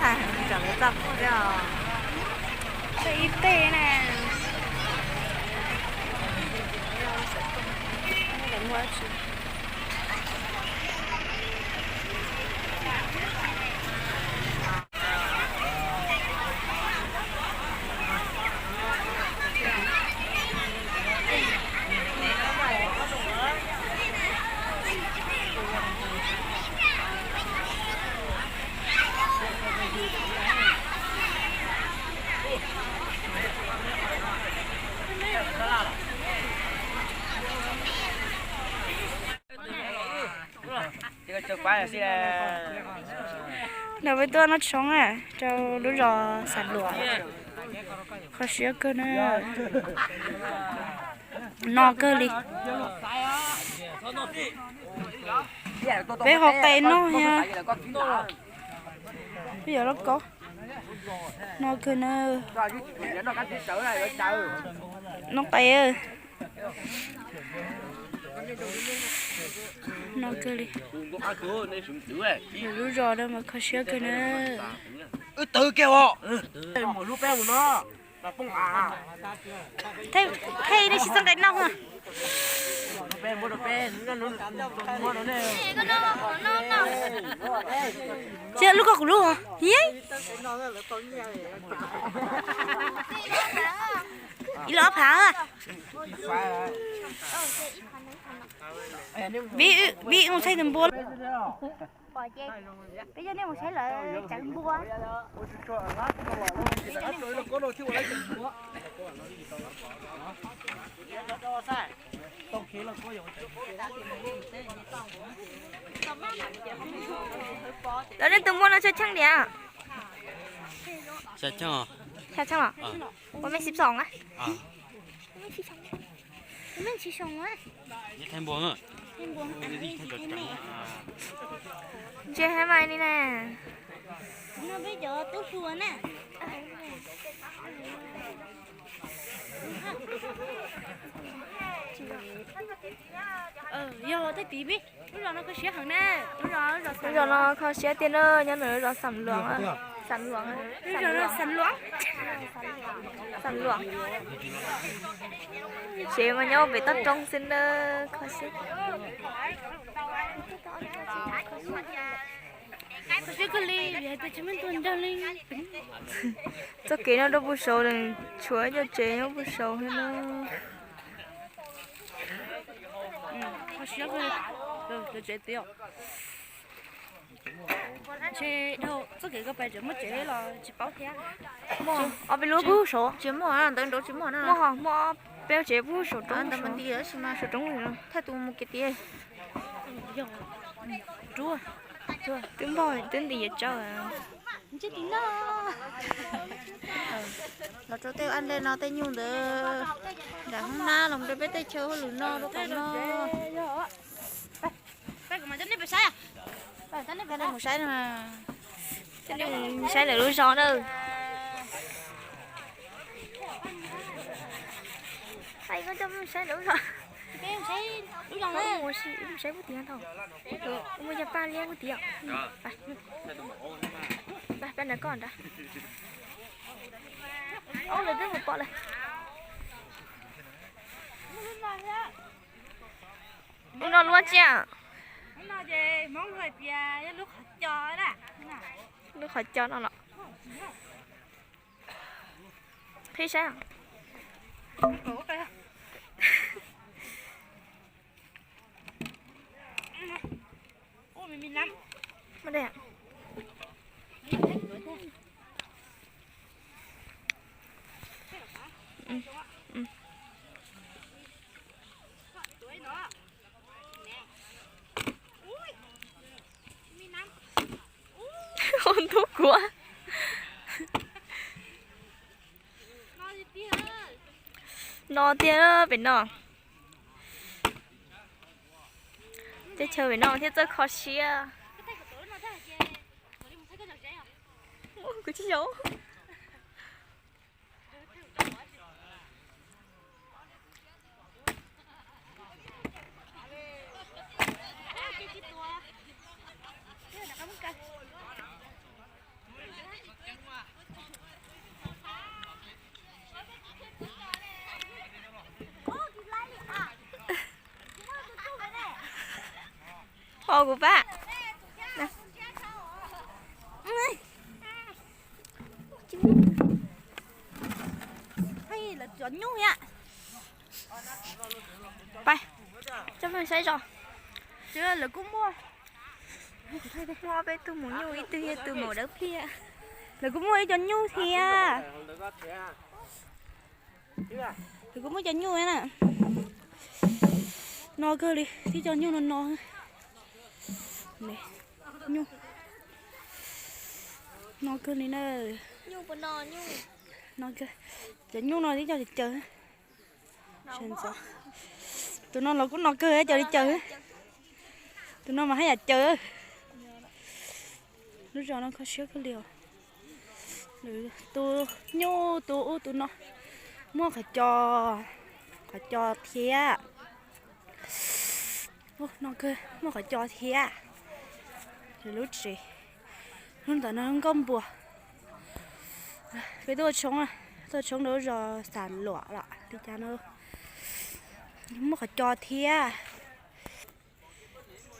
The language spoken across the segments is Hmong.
Txog lawv txoj phuj thiab os. Ib teg na. Nrog peb tuaj noj tshoob rau lub zos Xam Luam, kho siab kawg na. No kawg li. Peb ho qe noj thiab. Peb yuav lauj kaub. No kawg na. No qe. No kawg li. Lub zos no mas kho siab kawg na. Thaij nej tsis txawj nqe noj. Cia lub ko kuv lub. Ib los ob phav. Vib mus thaij tus npua. Peb coj nej mus saib lawv tseev npua. Lawv nej tus npua no tsawg xyoo tiag? Xya xyoo los? Ua mej sib xoom a? Ntsia hab mas li na. Yog tej tiv peb lub zos no kho siab heev na. Lub zos no kho siab tiag na, nyob ntawm lub zos Xam Luam, Xam Luam, Xam Luam. Tsev mas nyob pem toj roob xwb na, kho siab. Txoj kev no rau puag saud, tshuav cov tsev nyob puag saud thiab na. Tsev dhau txoj kev ko pais tseem muaj tsev los tsis paub thiab. Muaj ob peb lub puag saud. Tsis muaj ntawd, nraud tsis muaj na. Muaj, muaj ob peb lub tsev puag saum roob, saum roob. Thaj tus mus kev tiag. Twb npog twb nti yuav tsawg. Los rau tej ab le no tej nyuj ntawd, nram hoob nab los rau peb tej chaw hauj lwm no rau tom no. Mus saib, mus saib, mus saib lawv lub zos na. Saib lub zos, mus saib puag tim no tau. Muaj yog paj liab puag tim. Paj nrad koj nrad. Ob lawv twb mus pom lawm. Ub no luaj tsiaj. Lub qhov cos no los. Qhib saib. Ntub kuav. No tiag pem no. Teb chaws pem no thiaj txawj kho siab. Kuv tsis xyov. Os kuv pab. Lawv cov nyuj thiab. Pais, coj peb saib zos. Lawv kuj muaj, peb tug maum nyuj ib tug yog tus maum dawb phiaj. Lawv kuj muaj ib co nyuj thiab. Lawv kuj muaj cov nyuj na. No kawg li, tib co nyuj no no. Nyuj no kawg li na. No kawg, cov nyuj no tib co caws caws. Sawv ntxov, tus no los kuj no kawg cov li caws. Tus no mas haj yam caws. Lub zos no kho siab kawg li os. Tus nyuj tus ub tus no muaj qhov co, qhov co thiab. No kawg muaj qhov co thiab. Lub tsev, lub ntawm no nkauj npuas. Peb tuaj tshoob, tuaj tshoob rau lub zos Xam Luam los li cas no. Muaj qhov co thiab.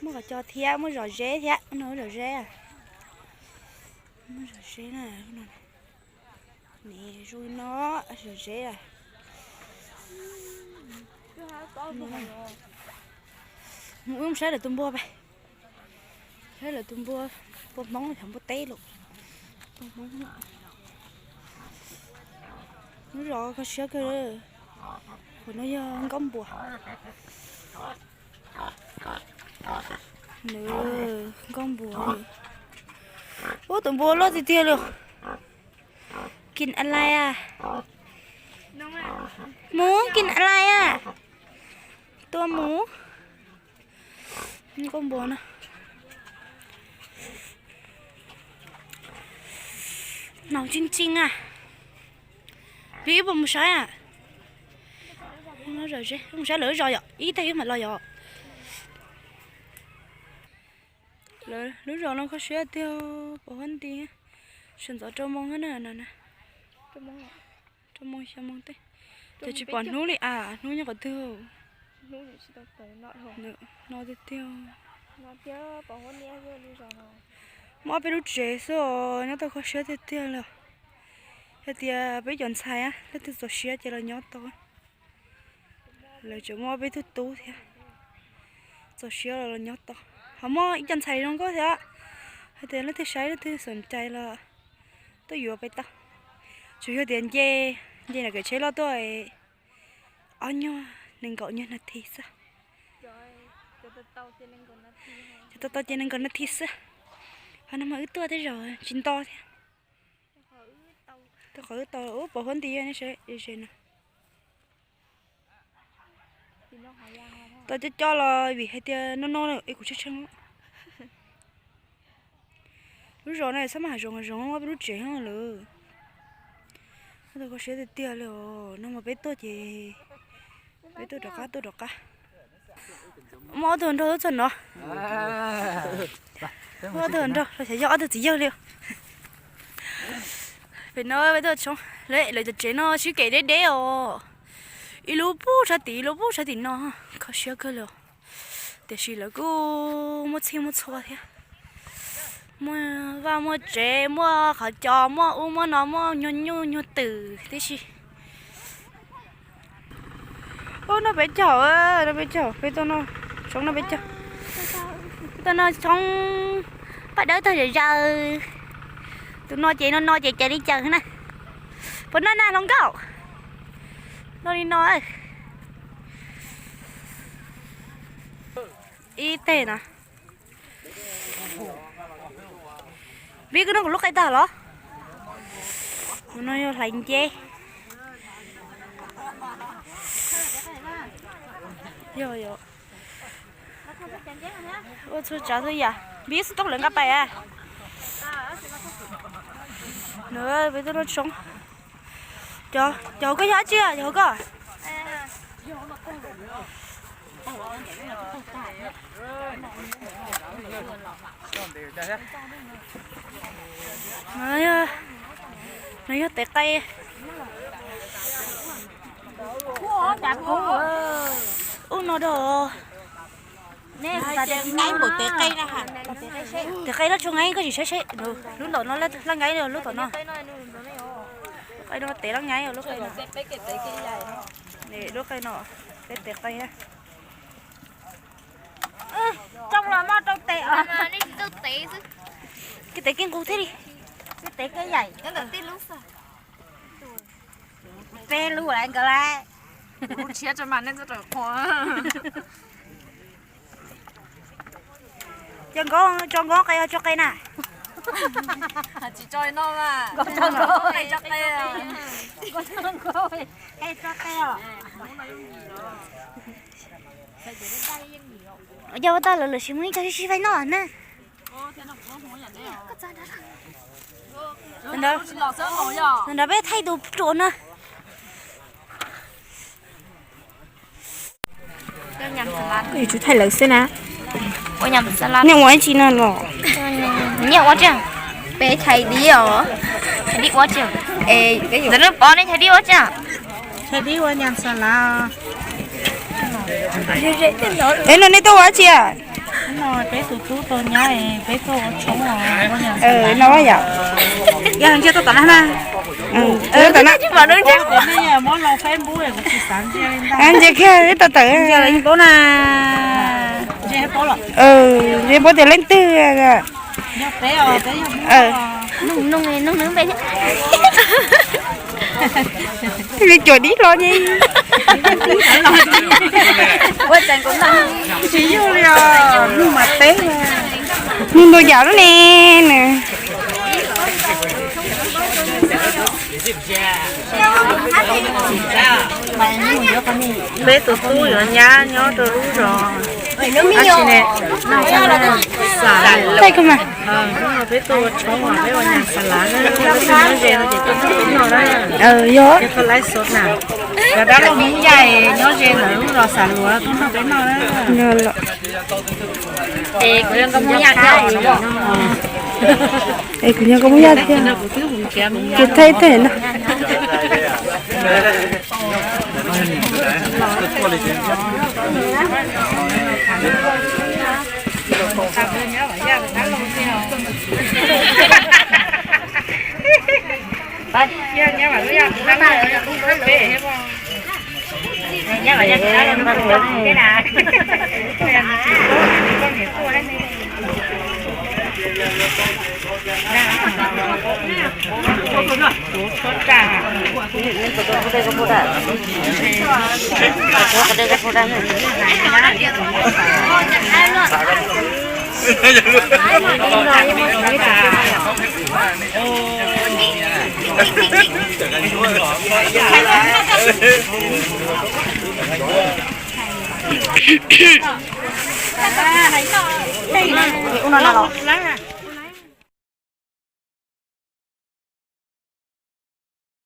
Muaj qhov co thiab, muaj zos zeb thiab no, zos zeb. Muaj zos zeb na. Ne zoo no, zos zeb. Mus wb saib lawv tus npua pais. Saib lawv tus npua, npua Hmoob, npua teb los. Npua Hmoob. Lub zos kho siab kawg. Qhov no yog nkauj npuas. Nws nkauj npuas. Ub, tus npua loj tiag tiag li. Kis alai a? Mus kis alai a? Tua mus. Nkauj npuas no. Nau tsing tsing a. Peb puas mus saib a? Mus saib lawv zos yom, ib tag wb mam los yom. Lub zos no kho siab tiag, pom huab nti. Sawv ntxov rau moo na, rau moo xya moo tej. Ces tsis pom hnub li a, hnub nyob qhov twg? No tiag tiag. Muaj ob peb lub tsev xwb os, nyob tau kho siab tiag tiag li. Yog tias peb cov ntxhais leej twg txaus siab ces los nyob tau. Lawv tseem muaj ob peb tug tub thiab, txaus siab los los nyob tau. Ho muaj ib co ntxhais zoo nkauj thiab, hais tias leej twg saib leej twg xom cai los tuaj yuav peb tau. Tsuas yog tias nce, nce nram kev tsheb loj tuaj ob nyuag nees nkaum nyuag nas this xwb. Cov tau tau ces nees nkaum nas this xwb. Qhov no mas wb tuaj tej zaum tsis nto thiab. Rau qhov wb tau ub pov huab nti nej saib ze no. Tau coj coj los vim hais tias no no es kuv tshee tshee. Lub zos no xab maj hav zoov hav zoov muab peb lub tsev lawm. Tau kho siab tiag tiag li os, no mas peb tuaj ces peb tuaj rov qab tuaj rov qab. Muaj ob tug nraug tuaj txog no. Muaj ob tug nraug los xyov yog ob tug txiv yawg li. Pem no peb tuaj tshoob, lawv cov tsev no sib kev deb deb os. Ib lub pub sab tim, ib lub pub sab tim no, kho siab kawg li os. Tiam sis lawv kuj muaj txhij muaj txhua thiab. Muaj vaj muaj tsev, muaj qhov cos, muaj ub muaj no, muaj nyuag nyuj nyuag twm tib si. Ub, no peb caug, no peb caug, peb tuaj no, tshoob no peb caug. Peb tuaj no tshoob paj dawb tag zom zaws. Tus no ces no no ces cas li cas na. Puas noj na hluas nkauj? No li no. Ib teg na. Vib, koj noj kuv lub qe tag los? Tus no yog hlais nceb. Yog yog. Ua txhua tsav txhua yam, Vib xub tooj lawv nqa pais a. Nws peb tuaj noj tshoob. Cov, cov hauv koj yog dab tsi? Cov hauv koj? No yog tes qe. Ub no dog. Tes qe no tso nqaib, koj tsis saib seb lub ntom no laj nqaib lub tom no. Lub qe no tes laj nqaib lub qe no. Lub qe no, peb tes qe. Tsoo los mog, tsoo tes os. Kev tes kev nqus thiab li. Kev tes kev yaim. Peb lub lawm nkawd lawm. Lub tshiab tso mas nej txhob rawm qhua. Cov nkauj tso nkauj qe tso qe na. Tsis tso no mas. Nkauj tso nkauj qe tso qe. Qe tso qe os. Yog ua tau lawm lawm sis muaj ib co sib sib faib noj na. Ntawd peb thaij tus ruam no. Yuav tsum thaij lawv xwb na. Nej ua ib tsi no los? Nyiaj ua tsi? Peb chais dib os. Chais dib ua tsi? Ntawm nej pom nej chais dib ua tsi? Chais dib ua nyas xas lav. Es no nej tuaj ua tsi? Peb tus tub tau nyab, peb tuaj ua tshoob. No yom. Yog ntsia tuaj tom na. Tuaj tom na. Muab los Facebook kuv tsis xav ntsia li ntag. Ntsia kiag tau tawm. Ntsia li paub na. Ntsia paub tias leej twg. Li cuam dib hlo ne. Tsis yog li os, nug mas teb. Nug ntau yam lub ne. Peb tus tub yuav nyab nyob rau lub zos. Hnub no peb tuaj ua tshoob, peb ua nyas xas lav na, peb nyob ze no ces tuaj noj na. Yog, koj laib xov na. Cov dab laug Hmoob Yaj nyob ze ntawm lub zos Xav Luas tuaj nrog peb noj na. Es kuv yog nkauj Hmoob Yaj thiab. Es kuv yog nkauj Hmoob Yaj thiab. Ces thaij thaij no. Ua no na los.